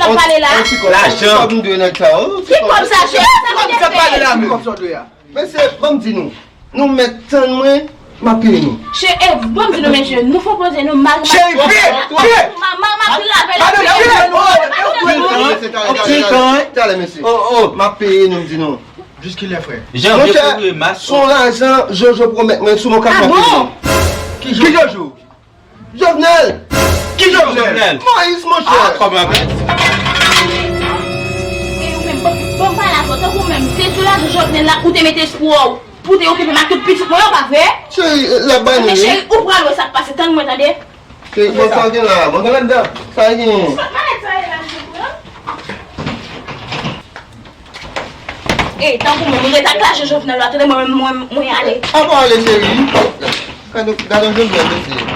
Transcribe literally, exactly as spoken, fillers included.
n ap pale la? Lajan. Kòb m dwe nèg sa yo. Ki kòb sa, cheri? Sa ki te fè? Kòb sa w dwe a. Mesye, ban m di nou. Nou mèt tann mwen, m ap peye nou. Che, e, ban m di nou, mesye, nou fè pwoze nou mal, mal. Cheri, pye, pye. Mal, mal, mal lave la. Talè, mesye. M ap peye nou, m di nou. Jiskilè, frè? Janvye, fevriye, mas. Son lajan Jojo pwomèt mwen sou mwen ka fè peye. Ki Jojo? Jovenel! Ki Jovenel? Moïse, monchè! Ah, kòman? E ou menm, bon, bon, pale avè w, tankou menm, se sou lajan Jovenel la ou te mete espwa w pou te okipe m ak tout pitit mwen yo, pa vre? Cheri, l ap bay nou, wi. Men cheri, ou pral wè sa k pase, tann mwen, tande? Cheri, bon, sa gen la, bon, sa gen. Ey, tankou mwen, mwen ret ak lajan Jovenel la, tande mwen, mwen, mwen ale. Apa ale, cheri? Gade, gade Jovenel, mesye.